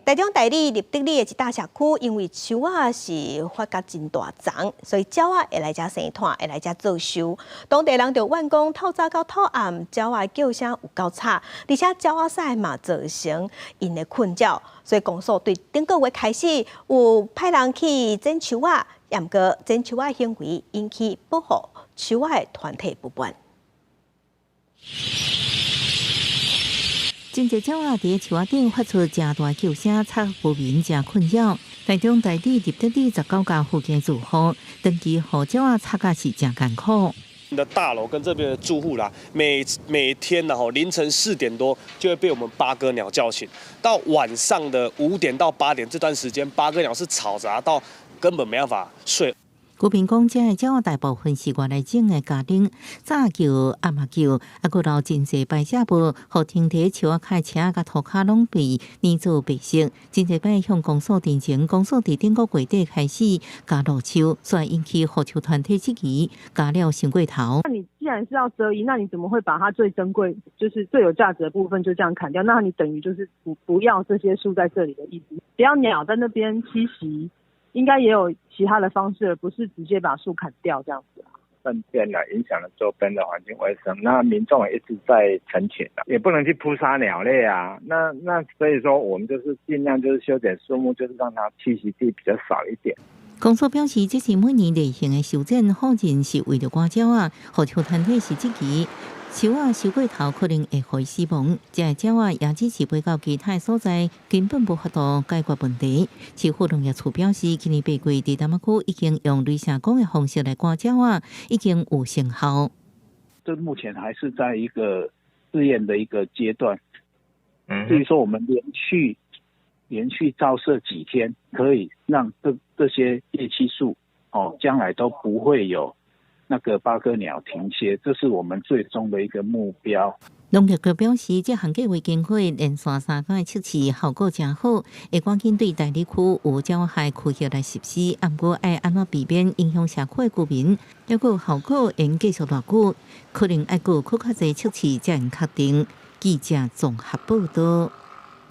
台中大里立德里的一搭社區，因為樹仔是發甲真大叢，所以鳥仔會來遮生湠，會來遮做岫。當地人就怨講，透早到透暗，鳥仔叫聲有夠吵，而且鳥仔屎嘛造成𪜶的困擾。所以公所對頂個月開始有派人去剪樹仔，毋過剪樹仔行為引起保護樹仔的團體不滿。真濟鳥仔佇樹仔頂發出誠大叫聲，吵居民誠困擾。台中大里立德里19家附近住戶，長期予鳥仔吵甲是誠艱苦。的大樓跟這邊的住戶啦，每每天然後凌晨4點多就會被我們八哥鳥叫醒，到晚上的5點到8點這段時間，八哥鳥是吵雜到根本沒辦法睡。居民講，這个鳥大部分是外來種的家庭，早叫暗仔叫，啊，閣留真濟排泄物，予停佇樹仔跤車佮塗跤攏被染做白色。真濟擺向公所陳情，公所佇頂個月底開始加落樹，所以引起護樹團體質疑，加了傷過頭。那你既然是要遮陰，那你怎麼會把它最珍貴、就是最有價值的部分就這樣砍掉？那你等於就是不要這些樹在這裡的意思，不要鳥在那邊棲息。應該也有其他的方式，而不是直接把樹砍掉這樣子。糞便呢，影響了周邊的環境衛生。那民眾也一直在陳情，也不能去撲殺鳥類啊。那所以說，我們就是盡量就是修剪樹木，就是讓它棲息地比較少一點。公所表示，這是每年例行的修剪，否認是為著趕鳥仔，護樹團體是質疑。樹仔修過頭可能會予死亡，這个鳥仔也只是飛到其他所在，根本無法度解決問題。市府農業處表示，今年八月佇大馬區已經用雷射光的方式來趕鳥仔，已經有成效。這目前還是在一個試驗的一個階段。至於說我們連續照射幾天，可以讓這些葉漆樹哦，將來都不會有那個八哥鳥停歇，這是我們最終的一個目標。農業局表示，這項計劃經過連續3工的測試，效果誠好，會趕緊對大里區有鳥害區域來實施。毋過愛按怎避免影響社區的居民，抑閣效果會繼續偌久，可能愛閣較濟測試才能確定。記者綜合報道。